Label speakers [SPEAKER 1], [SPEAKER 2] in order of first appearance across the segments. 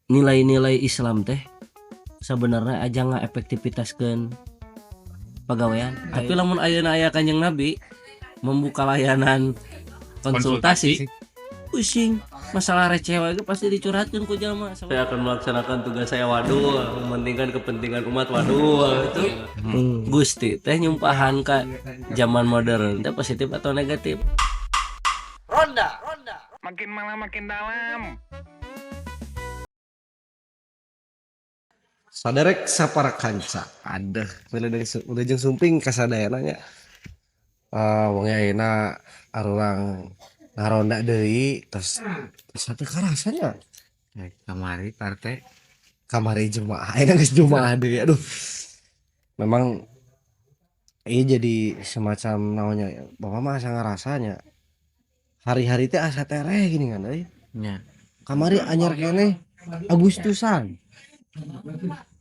[SPEAKER 1] Nilai-nilai Islam teh sebenarnya aja ngefektivitaskeun pagawean. Tapi lamun ayeuna aya Kanjeng Nabi membuka layanan konsultasi, pusing, masalah receh wae ge pasti dicurhatkeun ku jalma. Saya akan melaksanakan tugas saya, waduh, mementingkan kepentingan umat, waduh, itu Gusti teh nyumpahan ka zaman modern teh positif atau negatif?
[SPEAKER 2] Ronda.
[SPEAKER 3] Makin malam makin dalam.
[SPEAKER 2] Saderek sapara kanca. Adeh, wilujeng sumping kasadayana nya. Wengi ayeuna arurang ngaronda deui, tos tos teu karasa nya.
[SPEAKER 4] Kamari partai.
[SPEAKER 2] Kamari Jumaah, ayeuna geus Jumaah deui. Aduh. Memang ieu jadi semacam naonnya ya, bapak mah asa ngarasanya hari-hari teh asa tereh gini kan euy.
[SPEAKER 4] Nya.
[SPEAKER 2] Kamari anyar keneh Agustusan.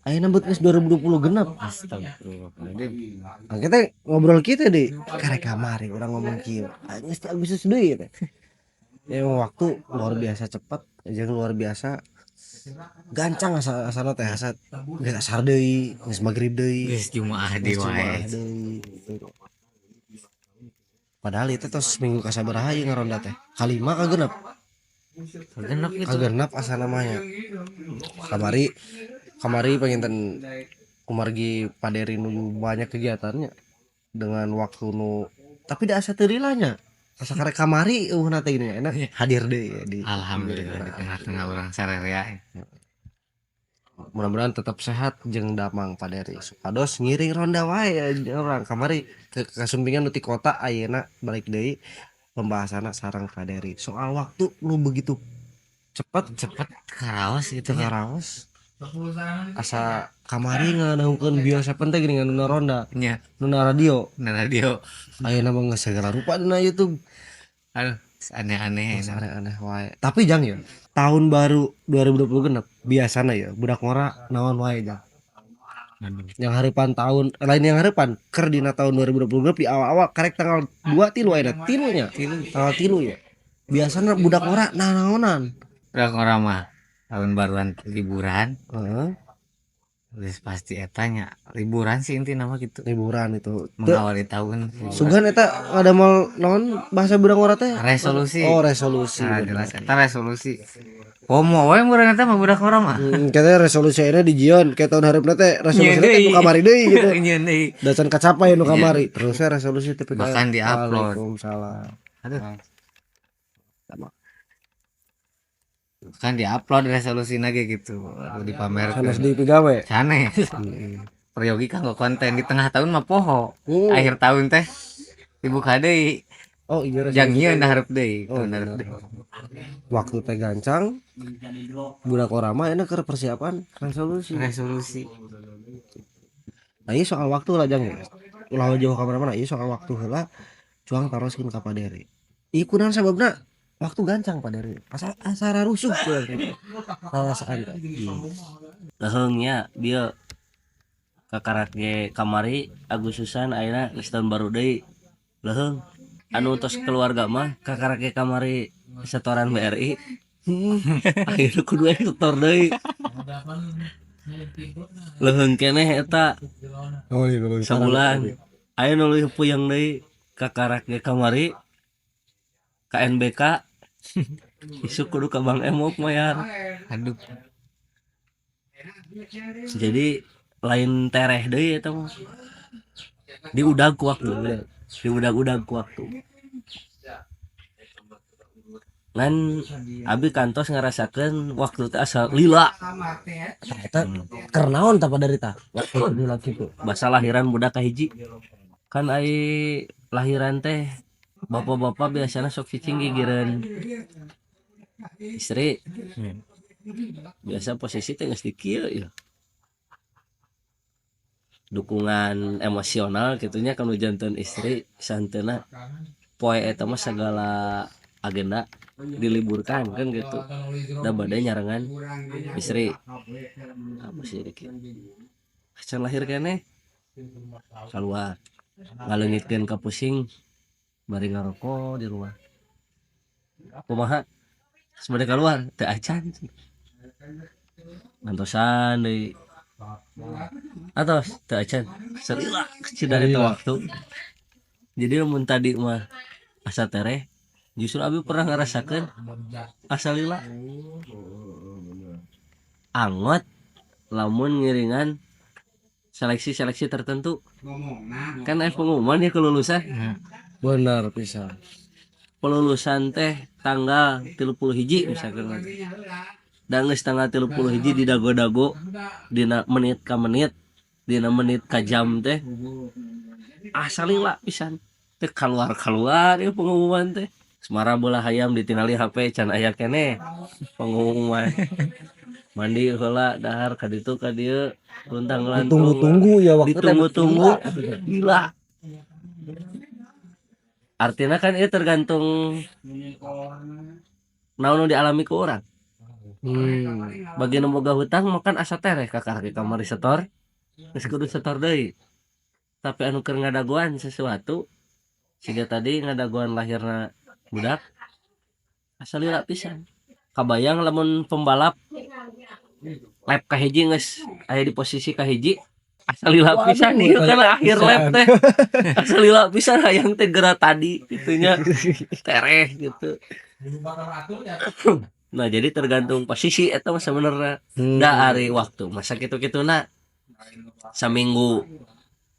[SPEAKER 2] Ayeuna beut geus 2020 genep.
[SPEAKER 4] Astagfirullahaladzim.
[SPEAKER 2] Nah, kita ngobrol kita deh karek kamari urang ngomong kieu. Geus teh Agustus deui teh. Ya emang waktu luar biasa cepat jeung luar biasa gancang, asa asana teh asa geus asar deui, geus magrib deui.
[SPEAKER 4] Geus Jumaah deui
[SPEAKER 2] Geus Jumaah
[SPEAKER 4] wae.
[SPEAKER 2] Deui gitu. Padahal itu tos minggu kasabaraha ieu ngaronda teh? Kalima kagenep?
[SPEAKER 4] Genep gitu.
[SPEAKER 2] Kagenep asa namanya. Kamari kamari penginten kumargi Pak Dery nu banyak kegiatannya dengan waktu nu, tapi da asa teu lila nya. Asa karek kamari eueuhna teh gini, enak hadir deui ya di
[SPEAKER 4] Alhamdulillah di tengah-tengah urang sarerea.
[SPEAKER 2] Mudah-mudahan tetap sehat jeung damang Pak Dery, supados ngiring ronda wae ya, urang kamari ke kasumpingan nu ti kota, ayeuna balik deui pembahasanna sareng Pak Dery soal waktu nu begitu cepat.
[SPEAKER 4] Cepet karaos gitu
[SPEAKER 2] teu
[SPEAKER 4] nya.
[SPEAKER 2] Karaos, asa kamari nganahungkeun biasa teh gini nu ronda
[SPEAKER 4] Nya,
[SPEAKER 2] nu na radio.
[SPEAKER 4] Na radio.
[SPEAKER 2] Ayeuna mah geus segala rupa dina YouTube.
[SPEAKER 4] Aduh, aneh-aneh.
[SPEAKER 2] Geus aneh-aneh wae. Tapi jang ya, tahun baru 2020 genep biasana ya budak ngora naon wae, jang?
[SPEAKER 4] Aduh.
[SPEAKER 2] Yang harapan tahun lain, yang harapan keur dina tahun 2020 genep di awal-awal karek tanggal 2 tilu, ayeuna tilu nya.
[SPEAKER 4] Tilu.
[SPEAKER 2] Tanggal tilu ya. Biasana budak ngora naonan?
[SPEAKER 4] Budak ngora mah tahun baruan liburan.
[SPEAKER 2] Heeh.
[SPEAKER 4] Geus pasti eta nya, liburan sih inti nama gitu.
[SPEAKER 2] Liburan itu. Teu
[SPEAKER 4] Mengawali tahun liburan.
[SPEAKER 2] Sugan eta ada mal naon bahasa budak ngora teh?
[SPEAKER 4] Resolusi.
[SPEAKER 2] Oh, resolusi.
[SPEAKER 4] Nah,
[SPEAKER 2] Bener.
[SPEAKER 4] Jelas eta resolusi. Komo we meureun eta mah budak ngora mah.
[SPEAKER 2] Katanya resolusi ini di jion kayak tahun hareup teh resolusi
[SPEAKER 4] Nyieun
[SPEAKER 2] teh nu
[SPEAKER 4] deui.
[SPEAKER 2] Kamari deui gitu.
[SPEAKER 4] Nyieun deui.
[SPEAKER 2] Da can kacapai nu kamari. Terus we resolusi teh.
[SPEAKER 4] Bahkan di-upload.
[SPEAKER 2] Waalaikumsalam.
[SPEAKER 4] Aduh.
[SPEAKER 2] Sama.
[SPEAKER 4] Kan diupload resolusi ge gitu. Aduh, dipamerkeun.
[SPEAKER 2] Sanes di pigawe.
[SPEAKER 4] Sanes.
[SPEAKER 2] Heeh.
[SPEAKER 4] Peryogi kanggo konten di tengah tahun mah poho. Akhir tahun teh dibuka deui.
[SPEAKER 2] Oh iya,
[SPEAKER 4] Jang
[SPEAKER 2] resolusi.
[SPEAKER 4] ieu hareup deui,
[SPEAKER 2] Oh,
[SPEAKER 4] tahun hareup
[SPEAKER 2] bener.
[SPEAKER 4] deui.
[SPEAKER 2] Waktu teh gancang, budak urang mah enak keur persiapan resolusi.
[SPEAKER 4] Resolusi.
[SPEAKER 2] Nah, ieu soal waktu lah, jang ya. Ulah jauh ka mana-mana, ieu soal waktu heula cuang taroskeun ka Pak Dery. Ieu kunaon sababna waktu gancang, Pak Dery? Asa asa rusuh kurang gitu. Perasaan teh.
[SPEAKER 1] Leheung nya bieu, kakarak ge kamari Agustusan, ayeuna geus tahun baru deui. Leheung anu tos keluarga mah kakarak ge kamari setoran BRI, akhirnya kudu aya setor deui. Leheung keneh eta.
[SPEAKER 2] Oh iya, leuwih parah.
[SPEAKER 1] Sabulan aya nu leuwih puyeng deui, kakarak ge kamari KNBK, isuk kudu ka Bank Emok mayar.
[SPEAKER 4] Aduh.
[SPEAKER 1] Jadi lain tereh deui eta mah, diudag ku waktu, diudag-udag ku waktu. Ngan abi kantos ngarasakeun waktu teh asa lila.
[SPEAKER 2] Tah, eta keur naon tah, Pak Dery, tah? Waktu lila kitu.
[SPEAKER 1] Basa lahiran budak kahiji kan, ai lahiran teh bapak-bapak biasanya sok cicing gigireun istri. Biasa posisi teh geus di kieu ya, dukungan emosional gitunya kan janten istri santena. Poe eta mah segala agenda diliburkan kan gitu, da bade nyarengan istri. Apa sih kieu can lahir keneh keluar ngaleungitkeun ka pusing bari ngarokok di rumah, kumaha sebenarnya keluar teu acan. Ngantosan deui. Atos teu acan. Salila cida eta waktu. Jadi lamun tadi mah asa tereh, justru abi pernah ngerasakeun asa lila. Angot lamun ngiringan seleksi-seleksi tertentu kan aya pengumuman ya kelulusan.
[SPEAKER 2] Benar pisan.
[SPEAKER 1] Pelulusan teh tanggal 31 misalkan, dan geus tanggal 31 di dago-dago dina menit ka menit, dina menit ka jam teh asa lila pisan teh keluar-keluar ya pengumuman teh. Semara bola hayam ditingali HP can aya keneh pengumuman, mandi heula, dahar ka ditu ka dieu, luntang lantung.
[SPEAKER 2] Ditunggu-tunggu ya waktu teh.
[SPEAKER 1] Ditunggu-tunggu gila. Artinya kan itu tergantung naon nu dialami ku urang. Bagi nu boga hutang makan asa tereh kakara ke kamari setor geus kudu setor deui. Tapi anu keur ngadagoan sesuatu siga tadi ngadagoan lahirna budak asa lila pisan. Kabayang lamun pembalap lap kahiji geus aya di posisi kahiji asa lila pisan ieu kan akhir lap teh asa lila pisan hayang teh geura tadi gitunya tereh gitu. Nah, jadi tergantung posisi eta mah sebenarnya. Da ari waktu masa kitu-kituna saminggu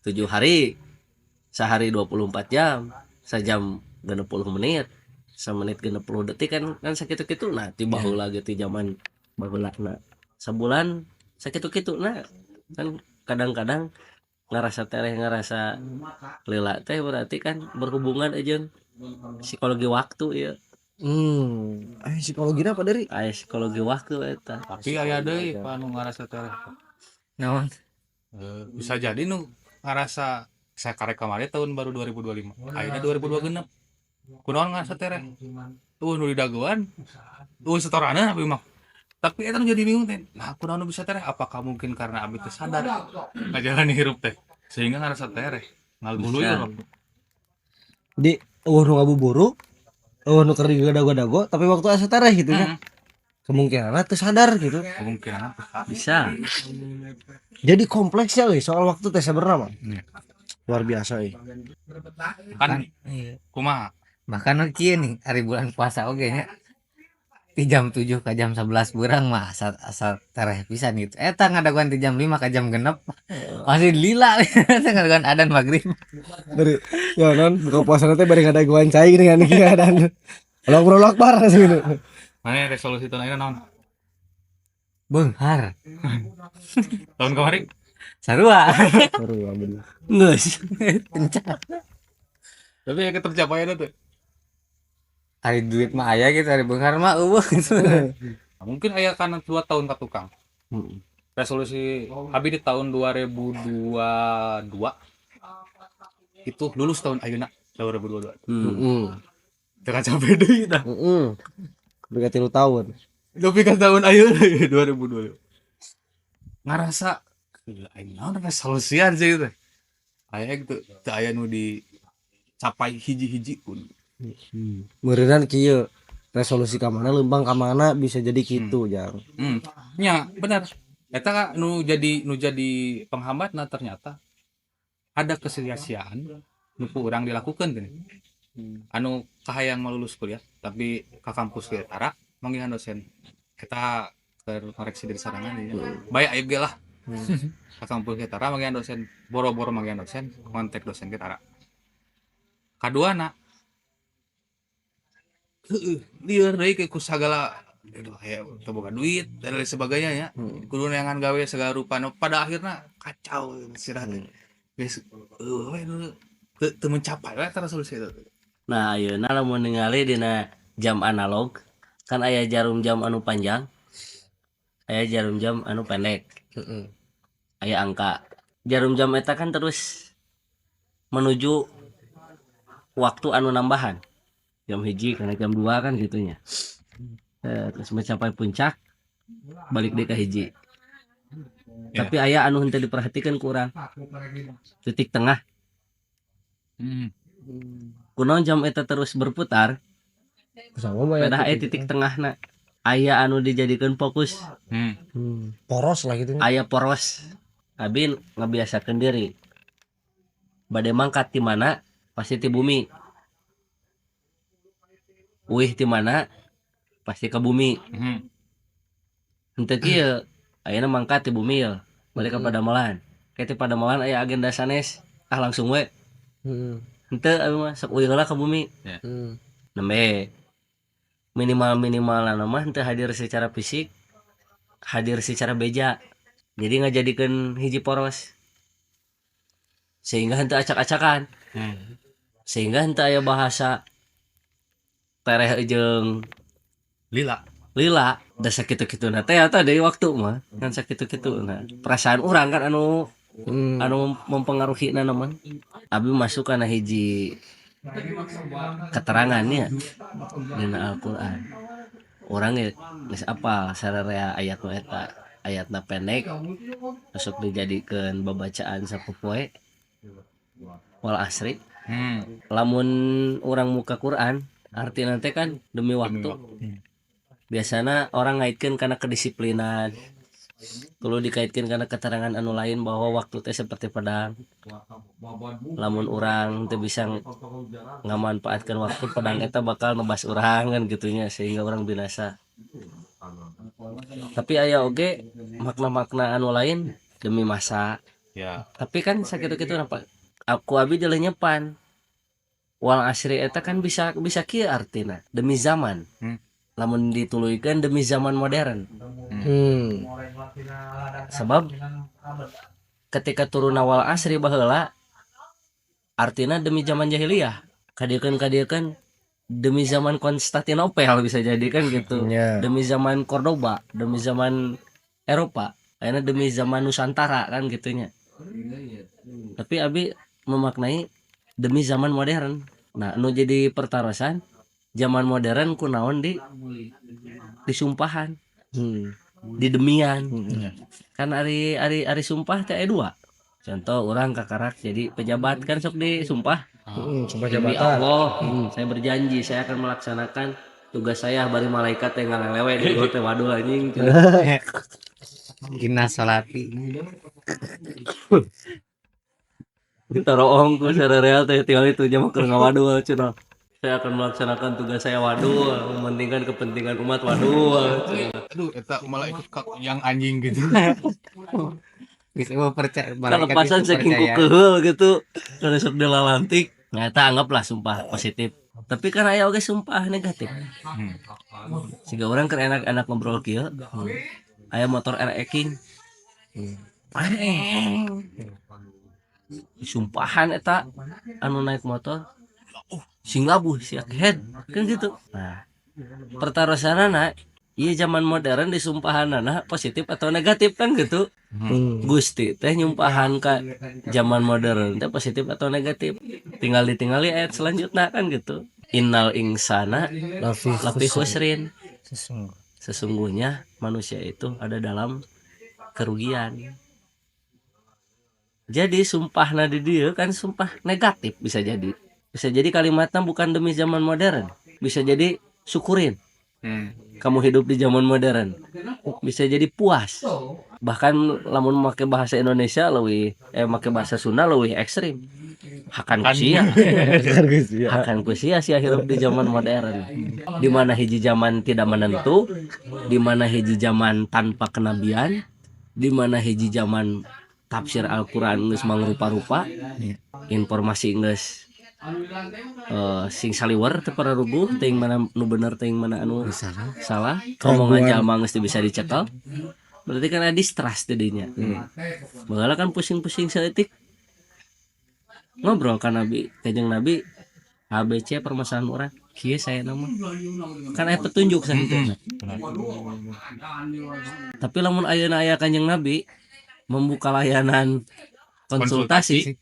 [SPEAKER 1] 7 hari, sehari 24 jam, sajam 60 menit, semenit 60 detik kan kan sakitu-kitu. Nah, ti baheula ge ti zaman baheula na sabulan sakitu-kitu. Nah, kan kadang-kadang ngerasa tereh, ngerasa lila teh berarti kan berhubungan aja psikologi waktu ya.
[SPEAKER 2] Psikologi apa dari?
[SPEAKER 1] Aya psikologi waktu eta.
[SPEAKER 5] Tapi aya deui pa anu ngarasa tereh.
[SPEAKER 4] Naon?
[SPEAKER 5] Bisa jadi nu ngarasa saya karek kamari tahun baru 2025. Ayeuna 2026. Kunaon ngarasa tereh? Tuh nu didagoan. Tuh setoranna abi mah. Tapi eta nu jadi bingung teh. Nah, kunaon nu bisa tereh? Apakah mungkin karena abi teu sadar ngajalani hirup teh sehingga ngarasa tereh. Ngalbulu
[SPEAKER 1] Bisa.
[SPEAKER 5] ieu.
[SPEAKER 2] Di eueuh nu ngabuburu, eueuh nu keur dago-dago tapi waktu asa tereh gitu nya. Kemungkinan teu sadar gitu.
[SPEAKER 5] Kemungkinan apa?
[SPEAKER 1] Bisa.
[SPEAKER 2] Jadi kompleksnya euy soal waktu teh sebenarnya mah.
[SPEAKER 5] Iya.
[SPEAKER 2] Luar biasa euy.
[SPEAKER 5] Kan
[SPEAKER 4] Iya.
[SPEAKER 5] kumaha?
[SPEAKER 4] Bahkan kieu nih hari bulan puasa oge nya. Di jam 7 ke jam 11 berang mah asa tereh pisan gitu. Eta ngadagoan di jam 5 ke jam 6. Masih lila eta ngadagoan adan maghrib.
[SPEAKER 2] Dari ya non buka puasa teh bari ngadagoan cai gini kan iki adan. Allah Akbar langsung gitu.
[SPEAKER 5] Mana resolusi tahun ayeuna naon?
[SPEAKER 4] Beunghar.
[SPEAKER 5] Tahun kemarin
[SPEAKER 4] Sarua.
[SPEAKER 2] Seru bener.
[SPEAKER 1] Geus.
[SPEAKER 4] Encan.
[SPEAKER 5] tapi ya ketercapaian tuh.
[SPEAKER 4] Ari duit mah aya gitu, ari beunghar mah eueuh gitu.
[SPEAKER 5] Nah, mungkin aya kana 2 tahun ka tukang. Resolusi abi di tahun 2022 itu lulus tahun ayeuna 2022.
[SPEAKER 2] Heeh.
[SPEAKER 5] Teu kacape deui tah.
[SPEAKER 2] Heeh. Udah 3 tahun.
[SPEAKER 5] Tapi ka tahun ayeuna 2022. Ngarasa gila aing naon resolusian sih itu. Aya gitu teu aya nu dicapai hiji-hiji pun.
[SPEAKER 2] Meureunnan kieu resolusi ka mana leumpang ka mana bisa jadi kitu jang.
[SPEAKER 5] Nya benar. Eta ka nu jadi penghambat. Nah, ternyata ada kesia-siaan nu ku urang dilakukan gini. Anu kahayang mau lulus kuliah tapi ka kampus ge tara manggihan dosen. Eta keur koreksi diri sorangan ya. Baik aib ge lah. Ka kampus ge tara manggihan dosen, boro-boro manggihan dosen, kontak dosen ge tara. Kaduana heueuh lieur deui ke ku sagala aduh aya teu boga duit dan lain sebagainya ya. Kudu neangan gawe segala rupa nu pada akhirnya kacau sirah teh. Geus eueuh we nu teu mencapai we eta resolusi eta.
[SPEAKER 1] Nah, ayeuna lamun ningali dina jam analog kan aya jarum jam anu panjang, aya jarum jam anu pendek.
[SPEAKER 2] Heeh.
[SPEAKER 1] Aya angka. Jarum jam eta kan terus menuju waktu anu nambahan. Jam 1 karena jam 2 kan gitunya. Terus mencapai puncak balik deui ka 1.
[SPEAKER 5] Ya.
[SPEAKER 1] Tapi aya anu henteu diperhatikan kurang. Titik tengah. Kunaon jam eta terus berputar?
[SPEAKER 2] Sama mah ya.
[SPEAKER 1] Pedah aya titik tengahna. Aya anu dijadikan fokus.
[SPEAKER 2] Poros lah gitu.
[SPEAKER 1] Aya poros. Abi ngabiasakeun diri bade mangkat di mana pasti ti bumi, uih di mana pasti ke bumi. Henteu kieu, ayeuna mangkat ti bumi ya balik ke padamelan, kayak ti padamelan aya agenda sanes, ah langsung we. Henteu, abi mah sok uih heula ke bumi. Nembe minimal minimal mah henteu hadir secara fisik, hadir secara beja, jadi ngajadikeun hiji poros sehingga henteu acak-acakan, sehingga henteu aya bahasa tereh jeung
[SPEAKER 5] lila.
[SPEAKER 1] Lila da sakitu-kitu na teh eta deui waktu mah kan sakitu-kitu. Nah, perasaan urang kan anu anu mempengaruhi na mah. Abi masuk kana hiji keterangannya dina Al-Qur'an, urang ge geus apal sararea ayat nu eta, ayatna pendek, masuk dijadikeun babacaan sapopoe, wal asri. Lamun urang muka Quran, artina teh kan demi waktu. Biasanya orang ngaitkeun karena kedisiplinan. Kalau dikaitkan karena keterangan anu lain bahwa waktu teh seperti pedang, lamun urang teu bisa ngamanfaatkan waktu, pedang eta bakal nebas urang kan gitunya, sehingga urang binasa. Tapi aya oge makna-makna anu lain, demi masa. Tapi kan sakitu-kitu apa aku abi jeleh nyepan wal asri eta kan bisa bisa kieu artina, demi zaman. Lamun dituluykeun demi zaman modern. Sebab ketika turun wal asri baheula artina demi zaman jahiliyah, kadiekeun kadiekeun demi zaman Konstantinopel bisa jadi kan gitu. Demi zaman Cordoba, demi zaman Eropa, akhirnya demi zaman Nusantara kan gitunya. Tapi abi memaknai demi zaman modern. Nah, nu jadi pertarosan, zaman modern kunaon di disumpahan, di demian? Kan ari ari ari sumpah teh aya dua contoh. Urang kakarak jadi pejabat kan sok disumpah.
[SPEAKER 2] Sumpah
[SPEAKER 1] Demi
[SPEAKER 2] jabatan.
[SPEAKER 1] Allah, saya berjanji saya akan melaksanakan tugas saya, bari malaikat yang ngalelewe di luhur teh, waduh anjing.
[SPEAKER 4] Inna sholati.
[SPEAKER 1] Kita roong ku real teh tinggal itu jam keur ngawadul cenah. Saya akan melaksanakan tugas saya, waduh, mementingkan kepentingan umat, waduh cenah.
[SPEAKER 5] Aduh, eta malah ikut ke yang anjing gitu.
[SPEAKER 4] Geus eueuh percaya malaikat
[SPEAKER 1] Kelepasan
[SPEAKER 4] itu
[SPEAKER 1] saking
[SPEAKER 4] percaya.
[SPEAKER 1] kukeul gitu karena sok dilalantik. Nah, eta anggaplah sumpah positif, tapi kan aya oge sumpah negatif. Sehingga urang keur enak-enak ngobrol kieu, aya motor RX King. Preng. Sumpahan eta anu naik motor, oh, sing labuh sia head kan gitu. Nah, pertarosanana iya zaman modern disumpahanana positif atau negatif kan gitu. Gusti teh nyumpahan ka zaman modern teh positif atau negatif, tinggal ditinggali ayat selanjutnya kan gitu, innal insana
[SPEAKER 2] Lafi
[SPEAKER 1] lafi khusrin.
[SPEAKER 4] Sesungguh.
[SPEAKER 1] Sesungguhnya manusia itu ada dalam kerugian. Jadi sumpah di dia kan sumpah negatif, bisa jadi kalimatnya bukan demi zaman modern, bisa jadi syukurin kamu hidup di zaman modern, bisa jadi puas. Bahkan lamun make bahasa Indonesia lebih, make bahasa Sunda lebih ekstrim, hakan
[SPEAKER 5] Kan.
[SPEAKER 1] kusia.
[SPEAKER 2] Kan guys ya.
[SPEAKER 1] Hakan kusia sia hidup di zaman modern, di mana hiji zaman tidak menentu, di mana hiji zaman tanpa kenabian, di mana hiji zaman tafsir Al-Qur'an geus mangrupa-rupa, informasi geus sing saliwer, teu pararuguh teuing mana nu bener, teuing mana anu
[SPEAKER 4] Salah.
[SPEAKER 1] salah, omongan
[SPEAKER 2] Keraguan.
[SPEAKER 1] jalma geus teu bisa dicekel. Berarti kan ada distrust jadinya. Baheula kan pusing-pusing saeutik ngobrol kan Nabi, Kanjeng Nabi, ABC permasalahan urang kieu, saya nama kan aya petunjuk sakitu. Tapi lamun ayeuna aya Kanjeng Nabi membuka layanan konsultasi,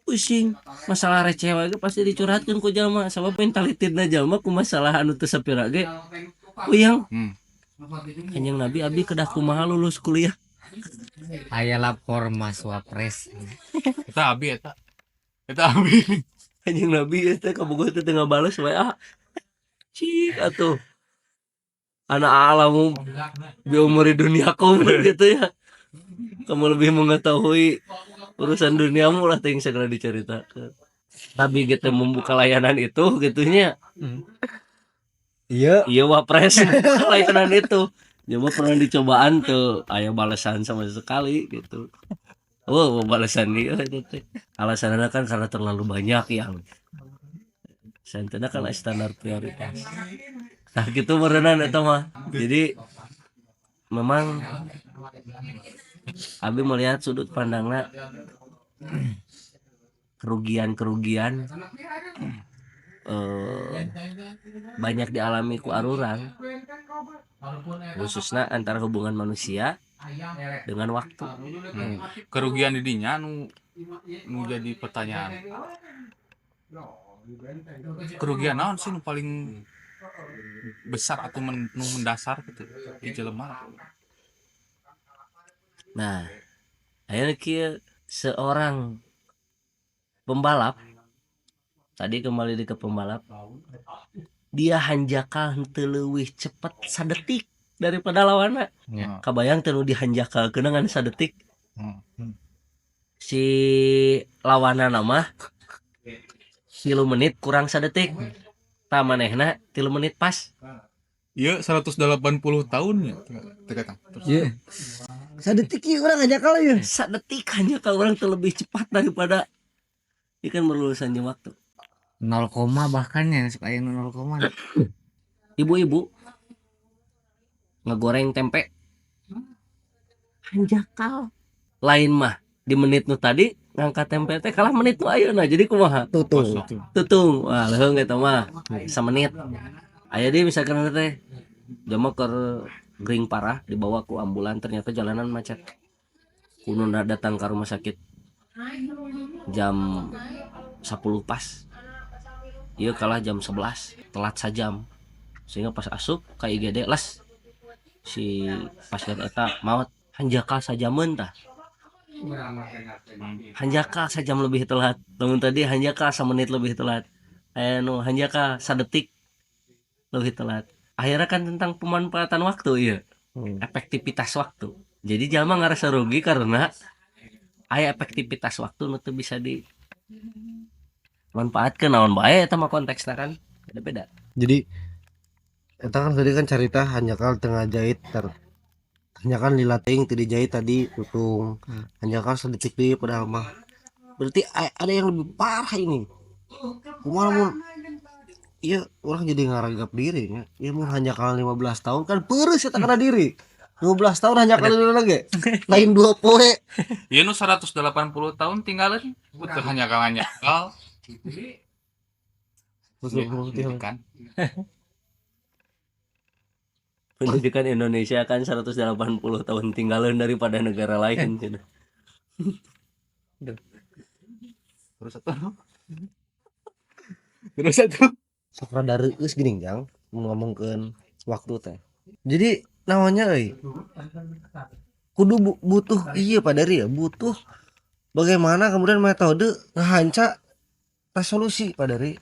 [SPEAKER 1] pusing masalah receh wae ge pasti dicurhatkeun ku jalma, sabab mentalitasna jalma ku masalah anu teu sapira ge puyeng. Kanjeng Nabi, abdi kedah kumaha lulus kuliah?
[SPEAKER 4] Aya lapor Mas Wapres.
[SPEAKER 5] Eta abi eta. Eta abi.
[SPEAKER 1] Kanjeng Nabi teh kabogoh teh teu ngabales WA, cik atuh. Ana a'lamu bi umuri dunyakum gitu ya. Kamu lebih mengetahui urusan duniamu lah teh yang segera diceritakan. Tapi gitu membuka layanan itu gitunya.
[SPEAKER 2] Iya.
[SPEAKER 1] Iya, wapres layanan itu. Coba pernah dicobaan tuh, aya balasan sama sekali gitu. Oh, balasan dia itu teh. Alasannya kan karena terlalu banyak yang santana kan standar prioritas. Nah, gitu meureunan eta mah. Jadi memang abi melihat sudut pandangnya kerugian-kerugian banyak dialami ku arurang, khususnya antara hubungan manusia dengan waktu.
[SPEAKER 5] Kerugian di dinya nu nu jadi pertanyaan, kerugian naon sih nu paling besar atau nu mendasar gitu di jelema?
[SPEAKER 1] Nah, akhirnya kieu, seorang pembalap tadi, kembali di ke pembalap, dia hanjakal henteu leuwih cepet sadetik daripada lawanna. Kabayang teu nu dihanjakal ngan sadetik? Si lawanna mah 3 menit kurang sadetik, tah manehna 3 menit pas.
[SPEAKER 5] Iya, 180 tahun ya teu kata. Terus
[SPEAKER 2] Iya. Sadetik ieu urang hanjakal ya.
[SPEAKER 1] Sadetik hanjakal urang teu lebih cepat daripada ini, kan berurusan jeung waktu.
[SPEAKER 4] 0 koma bahkan ya, suka aya nu 0 koma.
[SPEAKER 1] Ibu-ibu ngegoreng tempe hanjakal lain mah di menit nu tadi ngangkat tempe teh kalah menit nu ayeuna, jadi kumaha?
[SPEAKER 2] Tutung.
[SPEAKER 1] Tutung, wah, leuheung eta mah samenit. Aya deui misalkan teh jelema keur gering parah, dibawa ku ambulan, ternyata jalanan macet, kuduna datang ke rumah sakit jam 10 pas, iya kalah jam 11, telat sajam, sehingga pas asup ke IGD les si pasien eta maut. Hanjakal sajameun tah, hanjakal sajam lebih telat. Temen tadi hanjakal samenit lebih telat, aya nu hanjakal sadetik lebih telat. Akhirnya kan tentang pemanfaatan waktu ya, efektivitas waktu. Jadi jalma ngerasa rugi karena aya efektivitas waktu nu teu bisa di manfaatkan naon bae. Eta mah konteksna kan beda-beda.
[SPEAKER 2] Jadi eta kan tadi kan cerita hanjakal teu ngajait ter hanjakal lila teuing teu dijahit tadi tutung. Hanjakal sedetik deui, padahal mah berarti ada yang lebih parah ini. Kumaha mun iya orang jadi ngaragap diri nya. Ieu mun hanjakal 15 tahun kan peureus eta kana diri. 15 tahun hanjakal lagi lain 2 poe.
[SPEAKER 5] Ieu nu 180 tahun tinggalin betul hanjakal hanjakal.
[SPEAKER 2] Betul,
[SPEAKER 5] Ya,
[SPEAKER 2] betul.
[SPEAKER 5] kan.
[SPEAKER 1] Pendidikan Indonesia kan 180 tahun tinggalan daripada negara lain gitu.
[SPEAKER 5] Terus satu, terus satu.
[SPEAKER 2] Sok rada reueus geuning jang mun ngomongkeun waktu teh. Jadi namanya euy kudu butuh iya Pak Dari ya, butuh bagaimana kemudian metode ngehanca resolusi. Pak Dari,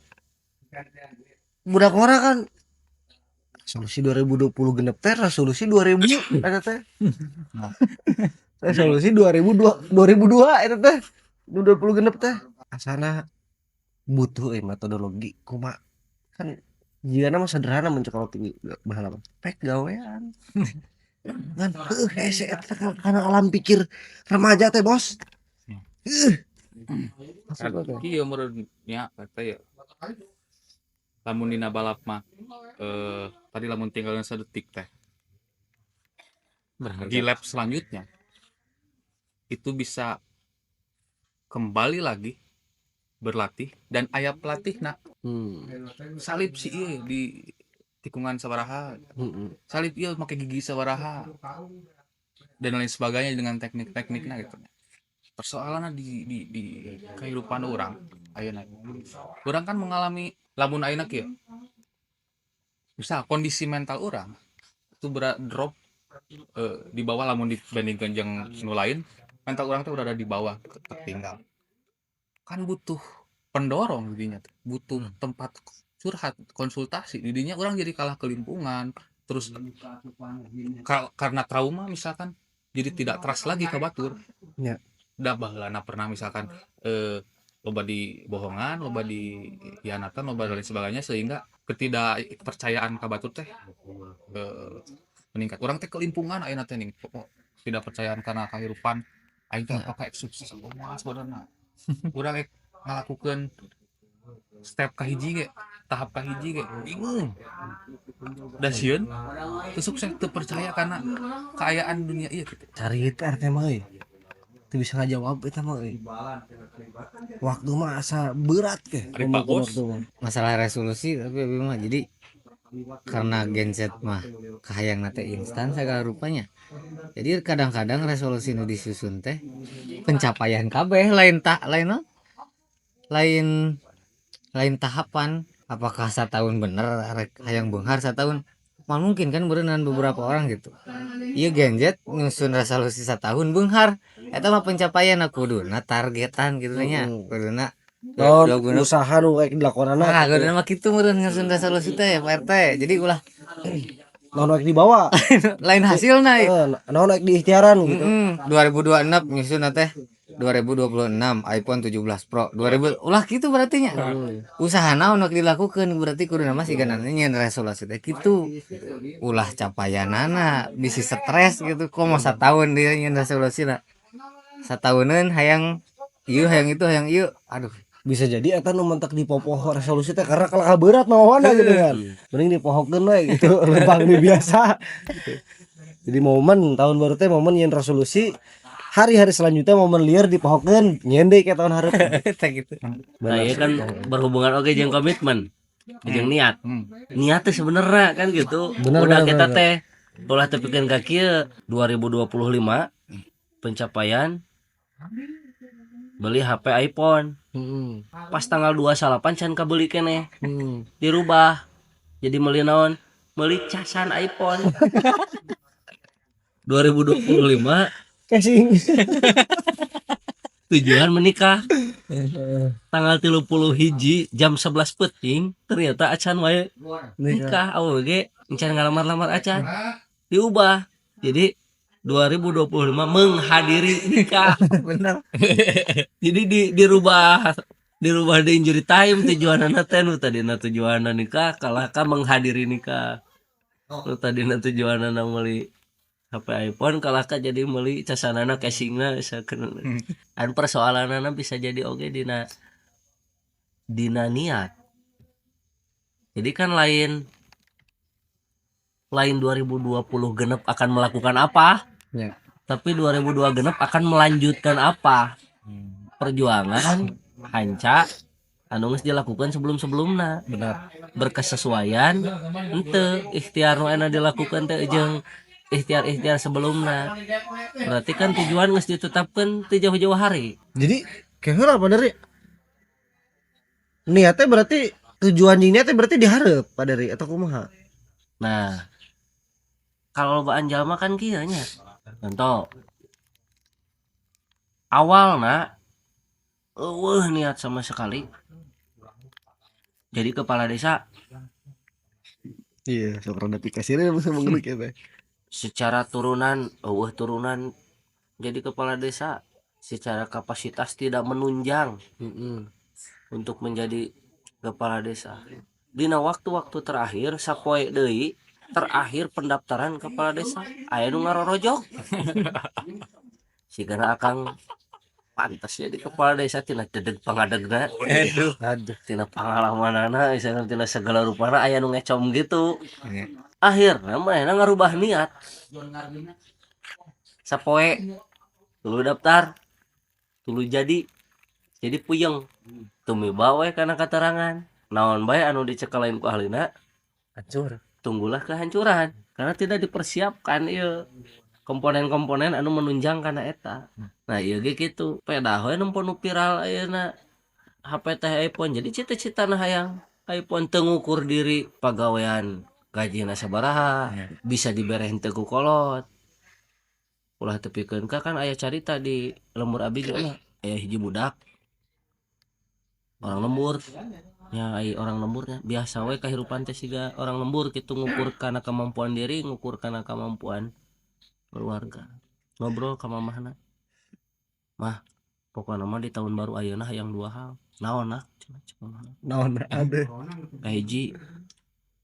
[SPEAKER 2] budak ora kan resolusi 2020 genep teh, resolusi 2000 eta teh, resolusi 2002 2002 eta teh 20 genep teh. Asana butuh euy metodologi kumaha kan. Jika mah sederhana, mencek kalau tinggi baheula mah pek gawean ngan heuh hese eta kana alam pikir remaja teh, bos. Heuh. Maksudna teh.
[SPEAKER 5] Iya, menurut nya kata ya lamun dina balap mah tadi lamun tinggalin sedetik teh
[SPEAKER 4] Berharga.
[SPEAKER 5] di lap selanjutnya itu bisa kembali lagi berlatih dan aya pelatih nah salib si ieu di tikungan sabaraha, salib ieu make gigi sabaraha dan lain sebagainya dengan teknik-tekniknya gitu. Persoalannya di kehidupan orang ayeuna, orang kan mengalami lamun ayeuna kieu, misal kondisi mental orang itu berat drop di bawah lamun dibandingkan jeung nu lain, mental orang tuh udah ada di bawah, tertinggal. Kan butuh pendorong didinya tuh, butuh tempat curhat, konsultasi didinya. Orang jadi kalah kelimpungan. Terus karena trauma misalkan jadi tidak trust lagi ke batur.
[SPEAKER 2] Ya.
[SPEAKER 5] Da baheulana pernah misalkan loba di bohongan, loba di hianatan, loba dan lain sebagainya, sehingga ketidakpercayaan ka batur teh meningkat. Urang teh kelimpungan ayeuna teh ning tidak percayaan karena kehidupan aing teh apakah sukses kumaha sebenarnya. Urang ek ngalakukeun step kahiji ge, tahap kahiji ge bingung. Da sieun teu sukses, teu percaya karena keayaan dunia ieu gitu.
[SPEAKER 2] Cari itu RT mah euy. Teu bisa ngajawab eta mah euy. Waktu mah asa berat ke.
[SPEAKER 5] Ari Pak Bos.
[SPEAKER 2] Waktu mah.
[SPEAKER 4] Masalah resolusi tapi abi mah jadi karena Gen Z mah kahayang teh instan segala rupanya, jadi kadang-kadang resolusi nu disusun teh pencapaian kabeh, lain tak lain naon? Lain lain tahapan. Apakah setahun bener rek hayang beunghar setahun? Mal mungkin kan berenang beberapa orang gitu. Iya, Gen Z nyusun resolusi setahun beunghar eta mah pencapaian, kuduna targetan gitu nya. Kuduna
[SPEAKER 2] Naon
[SPEAKER 4] dua guna.
[SPEAKER 2] Usaha nu kayak dilakonana.
[SPEAKER 4] Ah, kuduna mah kitu meureun nyusun resolusi teh, Pak RT. Jadi ulah
[SPEAKER 2] Naon rek dibawa.
[SPEAKER 4] Lain hasilna.
[SPEAKER 2] Naon rek diikhtiaran gitu.
[SPEAKER 4] 2026 nyusun teh 2026 iPhone 17 Pro 2000, ulah gitu berarti nya. Usaha naon nu dilakukan berarti kudu mah sigana nyeun resolusi teh kitu, ulah capaianana bisi stres gitu. Kok mau setahun dia nyeun resolusi lah, satahuneun hayang ieu, hayang itu, hayang ieu, aduh.
[SPEAKER 2] Bisa jadi eta nu mentek dipopoho resolusi teh karena kalah berat mawana gitu kan. Mending dipohokeun we gitu, lempang di biasa. Jadi momen tahun baru teh momen nyeun resolusi, hari-hari selanjutnya momen liar dipohokeun nyeun deui ke tahun hareup.
[SPEAKER 4] Teh gitu.
[SPEAKER 1] Nah, iya kan berhubungan oke jeung komitmen, jeung niat. Niat teh sebenarnya kan gitu.
[SPEAKER 2] Bener,
[SPEAKER 1] udah
[SPEAKER 2] bener,
[SPEAKER 1] kita
[SPEAKER 2] bener.
[SPEAKER 1] Teh ulah tepikeun ka kieu 2025 pencapaian beli HP iPhone. Pas tanggal 28 can kabeli keneh. Dirubah. Jadi meuli naon? Meuli casan iPhone. 2025
[SPEAKER 2] Casing.
[SPEAKER 1] Tujuan menikah. Tanggal 31 jam 11 peuting ternyata acan wae nikah, awewe ge encan ngalamar-lamar acan. Diubah. Jadi 2025 menghadiri nikah.
[SPEAKER 4] Bener.
[SPEAKER 1] Jadi dirubah dirubah di injury time tujuanana teh, nu tadina tujuanna nikah kalah ka menghadiri nikah. Nu tadina tujuanana meuli HP iPhone kalah ka jadi meuli casanana, casingna sakeun. Anu persoalanana bisa jadi oge dina dina niat. Jadi kan lain lain 2020 genep akan melakukan apa?
[SPEAKER 4] Ya.
[SPEAKER 1] Tapi 2002 genep akan melanjutkan apa? Perjuangan hanca anu geus dilakukan sebelum-sebelumna.
[SPEAKER 2] Benar.
[SPEAKER 1] Berkesesuaian henteu ikhtiar nu enak dilakukan teh jeung ikhtiar-ikhtiar sebelumna. Berarti kan tujuan geus ditetapkan ti jauh-jauh hari.
[SPEAKER 2] Jadi kayak apa dari niatnya, berarti tujuan niatnya berarti diharap Pak dari atau kumaha?
[SPEAKER 1] Nah, kalau baan jalma kan kieu nya. Contoh awalna euweuh niat sama sekali jadi kepala desa.
[SPEAKER 2] Iya, sok rada pikasirnya bisa mengerik ya teh.
[SPEAKER 1] Secara turunan euweuh turunan jadi kepala desa, secara kapasitas tidak menunjang untuk menjadi kepala desa. Dina waktu-waktu terakhir, sapoe deui terakhir pendaftaran kepala desa, aya nu ngarorojok sigana akang pantas jadi kepala desa tina dedeg pangadegna.
[SPEAKER 4] Aduh.
[SPEAKER 2] Aduh.
[SPEAKER 1] Tina pangalamanana, misalkan tina segala rupana, aya nu ngecom gitu.
[SPEAKER 4] Iya.
[SPEAKER 1] Akhirnya manehna ngarubah niat sapoe tuluy daftar, tuluy jadi puyeng, tumiba we kana katerangan naon bae anu dicekal lain ku ahlina.
[SPEAKER 2] Hancur.
[SPEAKER 1] Tunggulah kehancuran karena tidak dipersiapkan ieu komponen-komponen anu menunjang kana eta. Nah, ieu ge kitu, pedah we nempo nu viral ayeuna HP teh iPhone, jadi cita-citana hayang iPhone, teu ngukur diri pagawean gajina sabaraha, bisa dibere henteu ku kolot. Ulah tepikeun ka kan aya carita di lembur abi ge aya hiji budak orang lembur. Ya ai orang lemburnya biasa we kahirupan teh siga orang lembur gitu, ngukur kana kemampuan diri, ngukur kana kemampuan keluarga. Ngobrol ka mamahna, "Mah, pokokna mah di tahun baru ayeuna hayang dua hal." "Naon, Nak?" cenah cek mamahna.
[SPEAKER 2] Naon ada?
[SPEAKER 1] Kahiji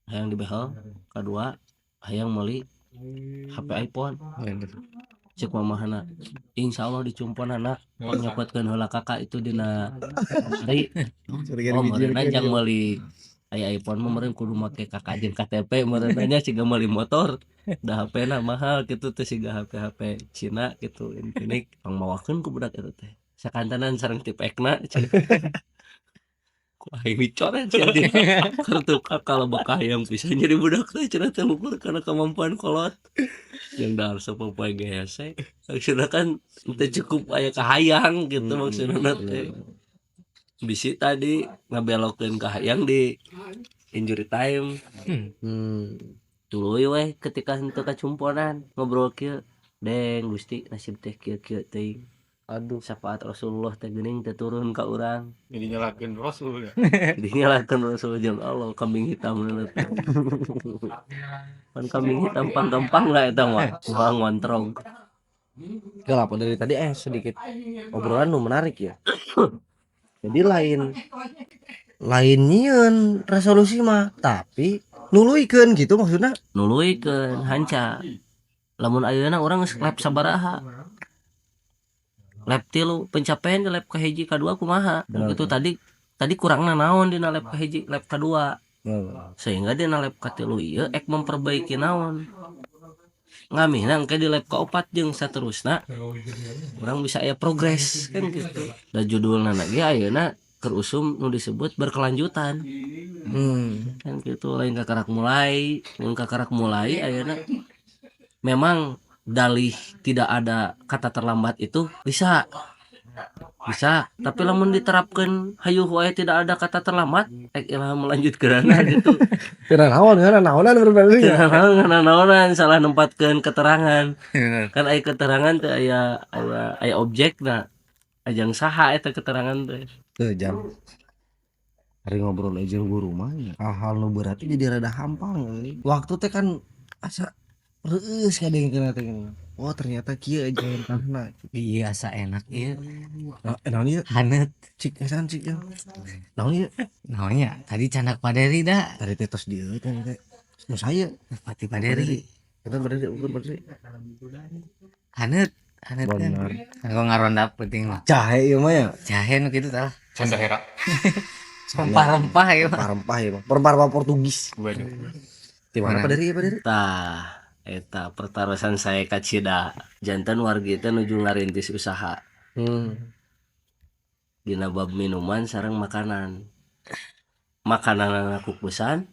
[SPEAKER 1] hayang dibehel, kadua hayang meuli HP iPhone. Cek mamahna, "Insyaallah dicumpon, Anak, nyokotkeun heula kakak itu dina hari." Oh, meureunna jang meuli aya iPhone mah meureun kudu make KK jeung KTP meureun nya, siga meuli motor da HP na mahal gitu teh, siga HP HP Cina gitu, Infinix. Pangmawakeun ku budak eta teh sakantenan sareng Tipe-X na cenah. Ku aing dicoret sia di kartu kalau bakal hayang pisan jadi budak teh cenah teh ngukur karena kemampuan kolot yang dahar sapopoe ge hese. Maksudna kan teu cukup aya kahayang gitu, maksudna teh bisi tadi ngabelokeun kahayang di injury time. Tuluy weh ketika henteu kacumponan ngobrol kieu, "Deng Gusti, nasib teh kieu-kieu teuing."
[SPEAKER 2] Aduh.
[SPEAKER 1] Syafaat Rasulullah teh geuning teu turun ka urang.
[SPEAKER 5] Jadi nyalahkeun Rasul ya.
[SPEAKER 1] Jadi nyalahkeun Rasul jeung Allah, kambing hitam teh. Pan kambing hitam pang-gampang lah eta mah, moal ngontrong.
[SPEAKER 2] Gak apa, dari tadi sedikit obrolan nu menarik ya. Jadi lain lain nyieun resolusi mah, tapi nuluykeun gitu maksudnya.
[SPEAKER 1] Nuluykeun hanca. Lamun ayeuna urang geus lap sabaraha? Lap 3 pencapaian di lap kahiji kadua kumaha?
[SPEAKER 2] Benar.
[SPEAKER 1] Itu tadi tadi kurangna naon dina lap kahiji, lap kadua, sehingga dina lap katilu ieu ek memperbaiki naon, ngamihna engke di lap kaopat jeung saterusna urang bisa aya progres kan gitu. Da judulna ge ayeuna keur usum nu disebut berkelanjutan. Kan gitu, lain kakarak mulai, lain kakarak mulai. Ayeuna memang dalih tidak ada kata terlambat itu bisa bisa, tapi lamun diterapkan hayu wae tidak ada kata terlambat, ek iraha melanjutkeunana gitu.
[SPEAKER 2] Teu naon kan naonan berarti ya.
[SPEAKER 1] Teu naonan, salah nempatkeun keterangan kan. Aya keterangan teh aya aya aya objekna, ajang saha eta keterangan teh.
[SPEAKER 2] Tuh jam. Hari ngobrol aja guru mah nya. Hal-hal nu berat jadi rada hampang euy. Waktu teh kan asa reueus kadengkeun teh gini. Oh, ternyata kieu jentahna.
[SPEAKER 4] Iya, asa enak ieu.
[SPEAKER 2] Nah, naon ieu?
[SPEAKER 4] Haneut.
[SPEAKER 2] Cik esan cik ya. Naon ieu?
[SPEAKER 4] Naonnya? Tadi candak paderi dah.
[SPEAKER 2] Tadi teh tos dieu teh teh. Nu saya
[SPEAKER 4] Pati paderi.
[SPEAKER 2] Eta berarti ukur berarti.
[SPEAKER 4] Haneut, haneut kan.
[SPEAKER 2] Benar.
[SPEAKER 4] Aku ngaronda penting mah.
[SPEAKER 2] Jahe ieu mah ya.
[SPEAKER 4] Jahe nu kitu tah.
[SPEAKER 5] Canda hera.
[SPEAKER 4] Rempah-rempah ieu mah.
[SPEAKER 2] Rempah-rempah ya, Bang. Rempah-rempah Portugis.
[SPEAKER 5] Waduh.
[SPEAKER 2] Di mana
[SPEAKER 4] Mana?
[SPEAKER 2] Pak Deri, Pak Deri?
[SPEAKER 1] Tah eta pertarosan saya kacida janten wargi teh nuju ngarintis usaha dina bab minuman sareng makanan, makanan kukusan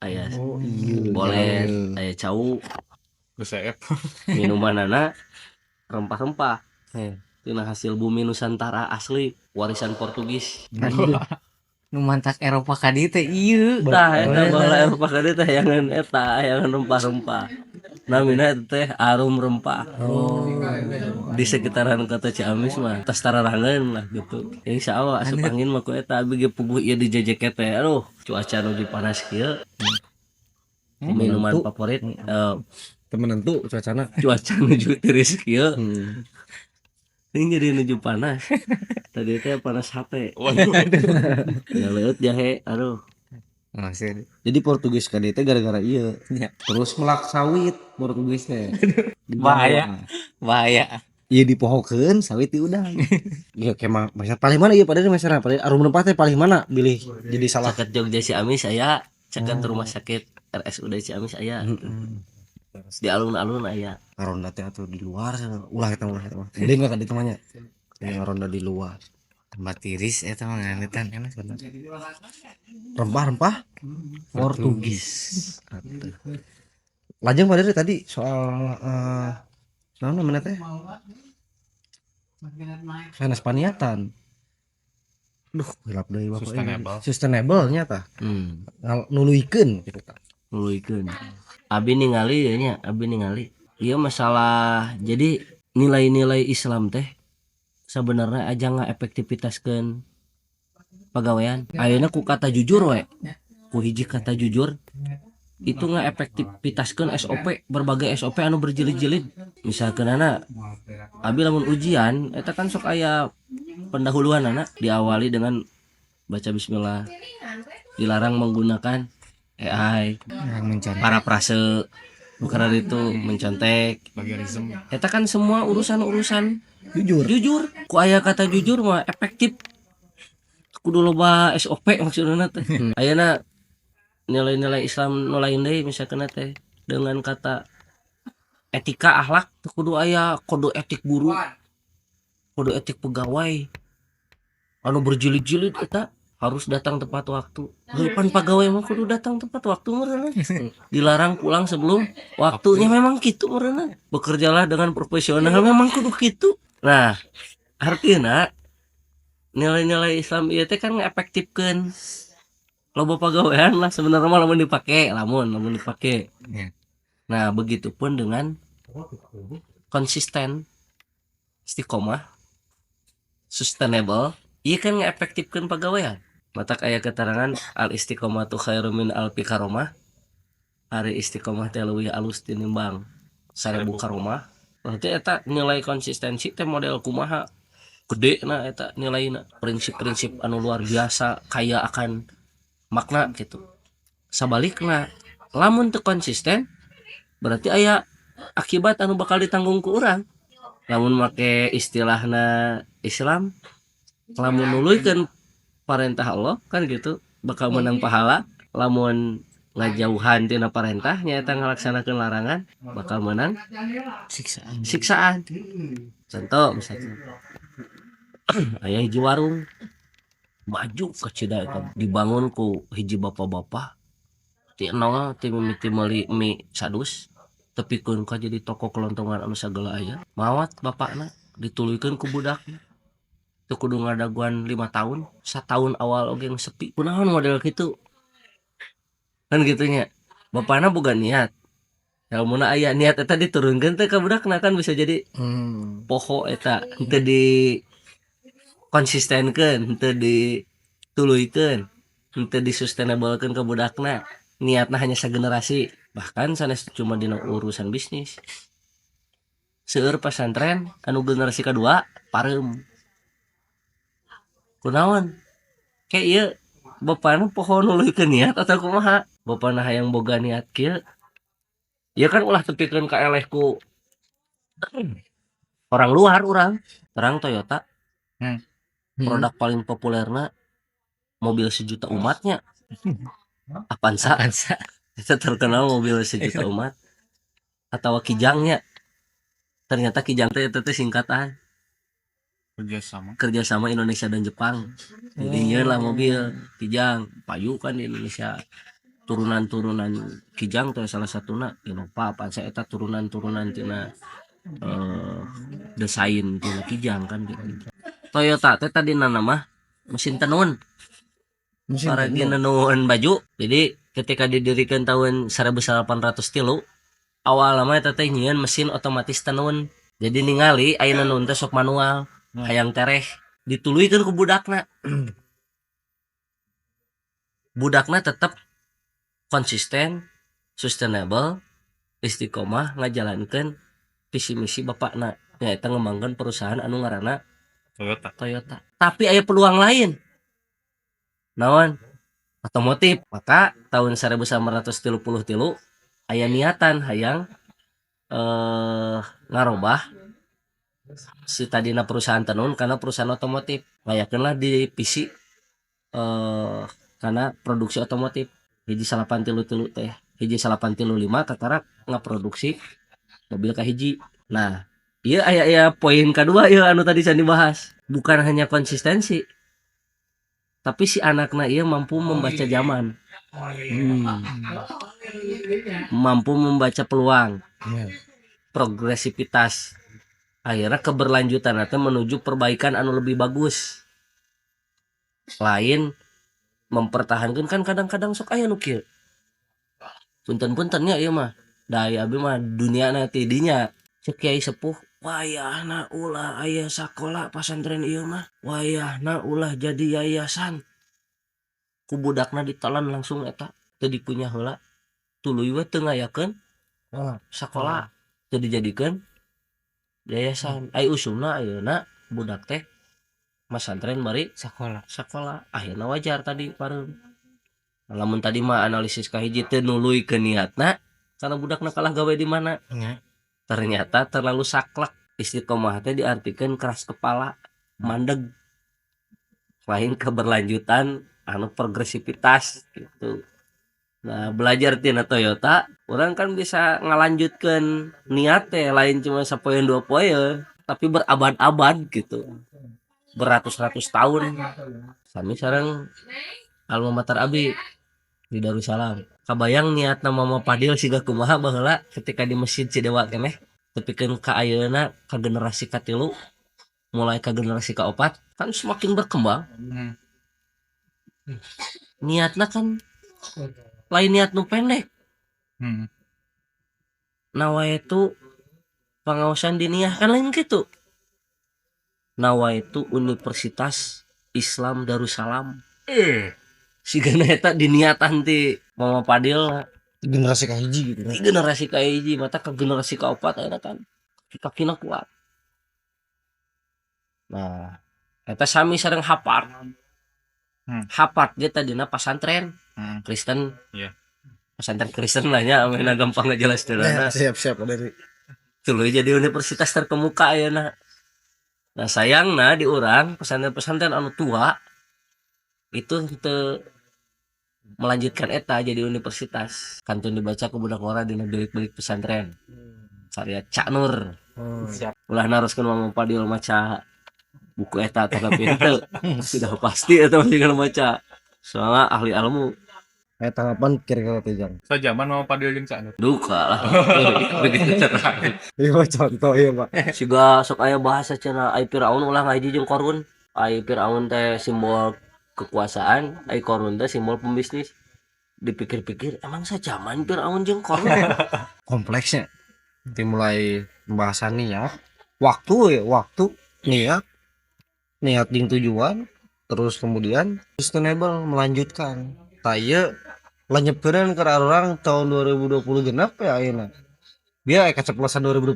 [SPEAKER 1] aya.
[SPEAKER 2] Oh iya.
[SPEAKER 1] Boleh aya cau.
[SPEAKER 5] Geus.
[SPEAKER 1] Minumanana rempah-rempah tina hasil bumi Nusantara asli warisan Portugis.
[SPEAKER 4] Nu mantak Eropa ka dieu teh ieu.
[SPEAKER 1] Tah eta baheula Eropa ka dieu teh hayangan eta, hayangan rempah-rempah, namina eta teh Arum Rempah. Di sekitaran kota Ciamis mah tos tararangeun lah gitu. Insya Allah asup angin mah ku eta. Abi ge puguh ieu di JJK teh, aduh, cuaca nu panas kieu, minuman
[SPEAKER 2] Menentu.
[SPEAKER 1] favorit
[SPEAKER 2] Temenentu cuacana.
[SPEAKER 1] Cuaca nuju tiris kieu. Ini jadi nuju panas, tadi teh panas HP.
[SPEAKER 5] Waduh.
[SPEAKER 1] Ya leueut jahe, aduh.
[SPEAKER 4] Maksud
[SPEAKER 2] Jadi Portugis ka dieu teh gara-gara ieu.
[SPEAKER 4] Iya.
[SPEAKER 2] Terus melak sawit Portugis teh. Di
[SPEAKER 4] Bahaya.
[SPEAKER 2] Jawa.
[SPEAKER 4] Bahaya.
[SPEAKER 2] Iya, dipohokeun sawit diudah. Iya kemah masyarakat paling mana ieu pada masyarakat paling arum rempah teh paling mana bilih jadi salah.
[SPEAKER 1] Caket Jogja Ciamis aya, caket rumah sakit RSUD Ciamis aya, di alun-alun aya.
[SPEAKER 2] Ngaronda teh atuh di luar ulah eta, ulah eta mah. Gede enggak ka ditu mah nya. Ngaronda di luar.
[SPEAKER 4] Tempat tiris eta mah nganeutan enak.
[SPEAKER 2] Rempah-rempah Portugis. Lajeng pada tadi soal naon namanya teh? Sanes paniatan. Duh, hilap deui bapak ini.
[SPEAKER 5] Sustainable.
[SPEAKER 2] Sustainable nya tah. Nuluykeun gitu tah.
[SPEAKER 1] Nuluykeun. Abi ningali ya nya, abi ningali ieu masalah, jadi nilai-nilai Islam teh sebenarnya aja nggak efektivitaskeun. Pagawean ayeuna ku kata jujur we, ku hiji kata jujur itu nggak efektivitaskan SOP, berbagai SOP anu berjilid-jilid. Misalkan anak abi lamun ujian eta kan sok aya pendahuluan, anak diawali dengan baca bismillah, dilarang menggunakan AI,
[SPEAKER 4] Mencontek.
[SPEAKER 1] Parafrase, bukan itu mencontek.
[SPEAKER 5] Plagiarism.
[SPEAKER 1] Eta kan semua urusan-urusan
[SPEAKER 2] Jujur.
[SPEAKER 1] Jujur, ku aya kata jujur mah efektif, kudu loba SOP maksudna teh. Ayeuna nilai-nilai Islam nu lain deui, misalkan teh dengan kata etika, akhlak teu kudu aya kode etik guru, kode etik pegawai anu berjilid-jilid. Eta harus datang tepat waktu. Heuh, pegawai mah kudu datang tepat waktu meureun, dilarang pulang sebelum waktunya, memang gitu meureun. Bekerjalah dengan profesional, memang kudu gitu. Nah, artinya nilai-nilai Islam ieu teh kan ngefektifkeun loba pagawean lah sebenarnya mah lamun dipake, lamun lamun dipake. Nah, begitupun dengan konsisten, istiqomah, sustainable, iya kan ngefektifkeun pagawean. Matak aya keterangan al istiqomah tu khairu min alfi karomah, ari istiqomah teh leuwih alus tinimbang 1000 karomah. Berarti eta nilai konsistensi teh model kumaha gede. Nah, eta nilaina prinsip-prinsip anu luar biasa kaya akan makna gitu. Sabalikna lamun teu konsisten berarti aya akibat anu bakal ditanggung ku urang. Lamun make istilahna Islam, lamun nuluykeun parentah Allah kan gitu bakal menang pahala, lamun ngajauhan tina parentah nyaeta ngalaksanakeun larangan bakal menang
[SPEAKER 4] siksaan.
[SPEAKER 1] Siksaan. Contoh, misalnya aya hiji warung maju kacida, eta dibangun ku hiji bapak-bapak ti nol, ti mimiti meuli mie sadus tepikeun ka jadi toko kelontongan anu sagala aya. Mawat bapakna, dituluykeun ku budakna. Teu kudu ngadaguan 5 tahun, satahun awal oge geus sepi. Kunaon model kitu kan gitu nya? Bapakna boga niat. Lamun aya niat eta diturunkeun teh ka budakna kan bisa jadi poho eta, henteu di konsistenkeun, henteu dituluykeun, henteu disustainablekeun ke budakna. Niatna hanya sagenerasi. Bahkan sanes cuma dina urusan bisnis, seueur pesantren anu generasi kedua pareum. Kunaon? Kayak ieu bapakna poho nuluykeun niat atau kumaha? Bapakna hayang boga niat kieu ya kan, ulah tepikeun ka eleh ku orang luar. Urang terang Toyota produk paling populerna mobil sejuta umatnya, Avanza.
[SPEAKER 4] Avanza.
[SPEAKER 1] Itu terkenal mobil sejuta umat atau Kijangnya. Ternyata Kijang teh itu teh singkatan
[SPEAKER 5] Kerjasama.
[SPEAKER 1] Kerjasama Indonesia dan Jepang. Jadi nyieun lah mobil Kijang, payu kan di Indonesia. Turunan-turunan Kijang teh salah satuna Innova, Avanza eta turunan-turunan tina desain tina Kijang kan gitu. Toyota teh tadi nama mesin tenun.
[SPEAKER 2] Mesin
[SPEAKER 1] para
[SPEAKER 2] tenun.
[SPEAKER 1] Nenun baju. Jadi ketika didirikan tahun 1803, awal lama eta teh nyieun mesin otomatis tenun. Jadi ningali aya nenun teh sok manual, hayang tereh, dituluykeun ku budakna. Budakna tetap konsisten, sustainable, istiqomah ngajalankeun visi misi bapakna, nyaeta ngembangkeun perusahaan anu ngaranna
[SPEAKER 5] Toyota.
[SPEAKER 1] Toyota. Tapi aya peluang lain, naon? Otomotif. Maka tahun 1933 aya niatan hayang ngarobah si tadina perusahaan tenun karena perusahaan otomotif. Ngayakeunlah divisi karena produksi otomotif 1933 teh. 1935 katarak ngaproduksi mobil kahiji. Nah, iya, aya aya poin kedua iya anu tadi can dibahas. Bukan hanya konsistensi, tapi si anakna iya mampu membaca zaman, mampu membaca peluang, progresivitas, akhirnya keberlanjutan atau menuju perbaikan anu lebih bagus, lain mempertahankan. Kan kadang-kadang sok aya nu kieu, punten-puntennya ieu mah da abi mah dunia nanti dinya. Cek kiai sepuh, wayahna ulah aya sakola pasantren ieu mah, wayahna ulah jadi yayasan. Ku budakna ditelan langsung eta teu dikunyah heula, tuluy we teu ngayakeun sakola, teu dijadikeun yayasan. Ai usumna ayeuna budak teh masantren bari
[SPEAKER 4] sekolah.
[SPEAKER 1] Sekolah akhirnya wajar tadi pareum. Lamun tadi mah analisis kahiji teu nuluy ke niatna karena budakna kalah gawe di mana.
[SPEAKER 4] Nya.
[SPEAKER 1] Ternyata terlalu saklek. Istiqomah teh diartikan keras kepala, mandeg, lain keberlanjutan anu progresivitas gitu. Nah, belajar tina Toyota urang kan bisa ngalanjutkan niat teh lain cuma sapoeun dua poe, tapi berabad-abad gitu, beratus-ratus tahun. Sami sareng alma mater abi di Darussalam. Kabayang niatna Mama Padil siga kumaha baheula ketika di Masjid Cidewa keneh, tepikeun ka ayeuna, ka generasi katilu, mulai ka generasi kaopat kan semakin berkembang. Niatna kan lain niat nu pendek. Nawaitu pengawasan diniyah kan lain gitu. Nawaitu Universitas Islam Darussalam. Sigana eta diniatan ti Mama Padil.
[SPEAKER 2] Generasi kahiji gitu.
[SPEAKER 1] Di generasi kahiji mata ke generasi kaopat ayeuna kan kakina kuat. Nah, eta sami sareng Harvard. Harvard dia tadina pasantren Kristen. Pesantren Kristen lah nya, amehna gampang ngajelaskeunna.
[SPEAKER 2] Ya, siap siap dari.
[SPEAKER 1] Tuluy jadi universitas terkemuka ayeuna. Nah, sayangna di urang pesantren-pesantren anu tua itu teu melanjutkan eta jadi universitas. Kantun dibaca ku budak ngora dina bilik-bilik pesantren. Karya Cak Nur.
[SPEAKER 5] Siap.
[SPEAKER 1] Ulah naroskeun Mama Padil maca buku eta, tapi itu sudah pasti eta masih kana maca. Soalnya ahli ilmu.
[SPEAKER 2] Tanggapan kira-kira teh, Jang.
[SPEAKER 5] Sajaman Mama Padil jeung Cak Nur.
[SPEAKER 1] Duka lah. Begitu terang.
[SPEAKER 2] Iya, Pak, contoh iya, Pak.
[SPEAKER 1] Siga sok aya bahasa cenah, ai Firaun ulah ngahiji jeung Korun. Ai Firaun teh simbol kekuasaan, ai Korun teh simbol pembisnis. Dipikir-pikir emang sajaman Firaun jeung Korun?
[SPEAKER 2] Kompleksnya. Dimulai pembahasan niat, waktu ya, waktu, niat, niat jeung tujuan, terus kemudian sustainable melanjutkan. Tah ieu lenyepkeun ke urang tahun 2020 genep ya ayeuna. Dia aya keceplosan 2025.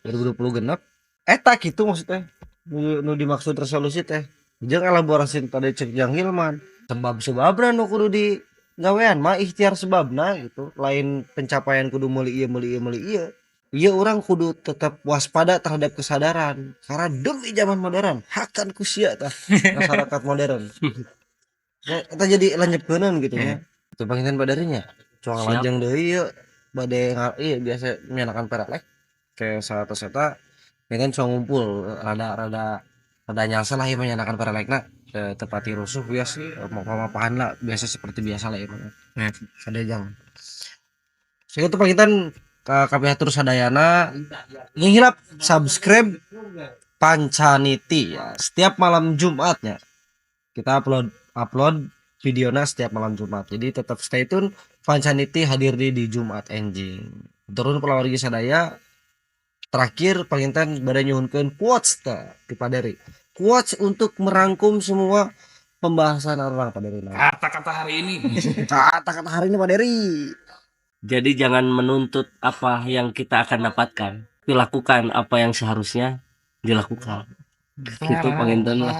[SPEAKER 2] 2020 genep. Eta gitu maksudnya. Nu dimaksud resolusi teh. Jeung elaborasi tadi cek Jang Hilman. Sebab-sebabna nu kudu di gawean mah ikhtiar sebabna gitu. Lain pencapaian kudu meuli ieu, meuli ieu, meuli ieu. Ieu urang kudu tetap waspada terhadap kesadaran karena demi zaman modern hakan ku sia tah masyarakat modern. Ya, kita jadi lenyepkeuneun gitu ya. Itu panginten badarinya. Cuang
[SPEAKER 1] Siap.
[SPEAKER 2] lajeng deui ieu bade ieu biasa nyanakan perelek kayak 100 eta dengan cuang ngumpul rada rada rada nyalsa lah ieu menyanakan perelekna tepati rusuh biasa mau mapahan lah, biasa seperti biasa lah ieu mah. Sadejang. Sakitu panginten ka kabeh atur sadayana. Yang hilap subscribe Pancaniti ya. Setiap malam Jumatnya kita upload upload videonya setiap malam Jumat. Jadi tetap stay tune, Pancaniti hadir di Jumat enjing. Turun palawargi sadaya. Terakhir panginten bade nyuhunkeun quotes teh ti Pak Dery. Quotes untuk merangkum semua pembahasan orang Pak Dery.
[SPEAKER 5] Kata-kata hari ini.
[SPEAKER 2] Kata-kata hari ini Pak Dery.
[SPEAKER 1] Jadi jangan menuntut apa yang kita akan dapatkan, tapi lakukan apa yang seharusnya dilakukan. Gitu panginten lah.